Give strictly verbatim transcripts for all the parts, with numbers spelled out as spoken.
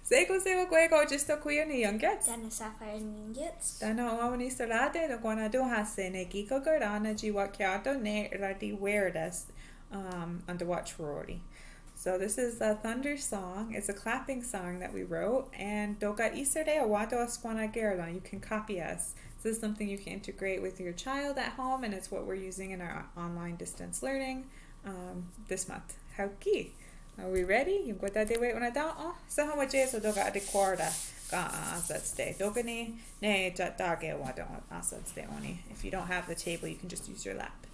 Shé:kon sewakwé:kon, otsísto' kwah ne iónkiats. Tánon Sapphire ne iónkiats. Tánon òn:wa wenhniserá:te' ne kwah nontón:hahse' ne kí:ken kará:nen tsi wa'thiá:ton' ne ratiwé:ras, um, on the watch rorori. So this is a thunder song. It's a clapping song that we wrote. And tóka' í:sehre' enwá:ton' ahskwèn:nakè:ron. You can copy us. This is something you can integrate with your child at home, and it's what we're using in our online distance learning, um, this month. Hao' ki'. Are we ready? Ionkwatá:te' wewennatèn:'on. Sénha wá:ton' tóka' atekhwà:ra ken á:satste'. Tóka' ni' ne tsá:take' enwá:ton' á:satste' ò:ni'. If you don't have the table, you can just use your lap.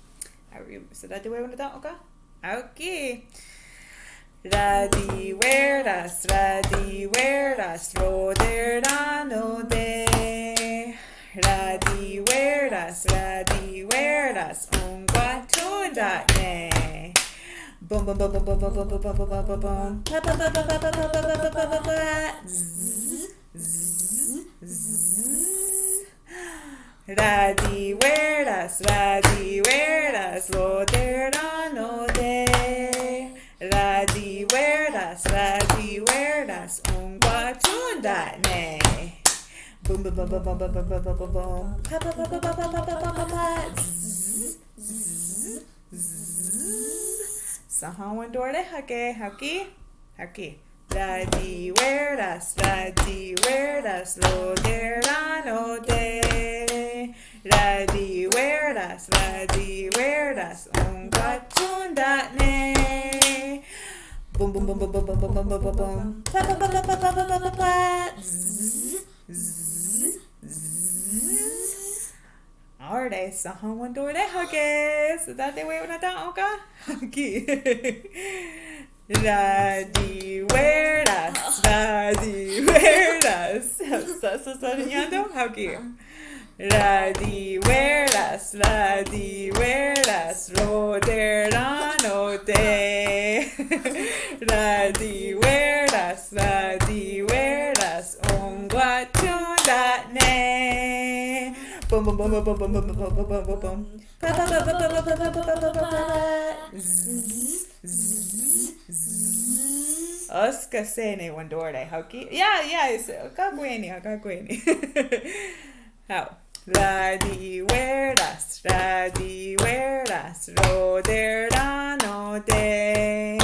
Are we, sénha wá:ton' wewennatèn:'on ken? Hao' ki'. Ratiwé:ras, ratiwé:ras, roterà:nonte'. Ratiwé:ras, ratiwé:ras, onkwathón:ta'ne'. Bom, bom, bom, bom. Pa, pa, pa, pa, pa, pa, pa, pa, pa, pa, pa. Zzz, zzz, zzz. Ratiwé:ras, ratiwé:ras, roterà:nonte'. Ratiwé:ras, ratiwé:ras, onkwathón:ta'ne'. Bom, bom, bom. Pa, pa, pa, pa, pa. Zzz, zzz, zzz. Sénha wentoréhake', hao' ki', hao' ki'. Ratiwé:ras, ratiwé:ras, roterà:nonte'. Ratiwé:ras, ratiwé:ras, onkwathón:ta'ne'. Bom, bom, bom. Pa, pa, pa, pa, pa, pa. Zzz, zzz, zzz. Ó:nen, sénha wentoréhake'. Sénha wá:ton' ken? Hao' ki'. Ratiwé:ras, ratiwé:ras. Sa, sa, sa, niña to, hao' ki'. Ratiwé:ras, ratiwé:ras, roterà:nonte'. Ratiwé:ras, ratiwé:ras, onkwathón:ta'ne'. Bom, bom, bom. Pa, pa, pa, pa, pa. Zzz, zzz, zzz. Énska se' ne wentó:re', hao' ki'. Yeah, yeah, it's, ká:kwani, ká:kwani. Hao'. Ratiwé:ras, ratiwé:ras, roterà:nonte'.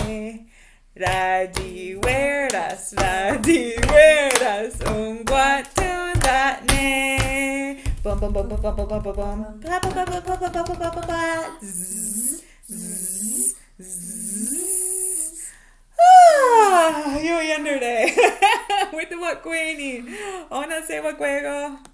Ratiwé:ras, ratiwé:ras, onkwathón:ta'ne'. Bom, bom, bom. Pa, pa, pa, pa, pa. Zzz, zzz, zzz. Ah, ioiánere'. Wí:ta wa'kwé:ni. Ó:nen sewakwé:kon.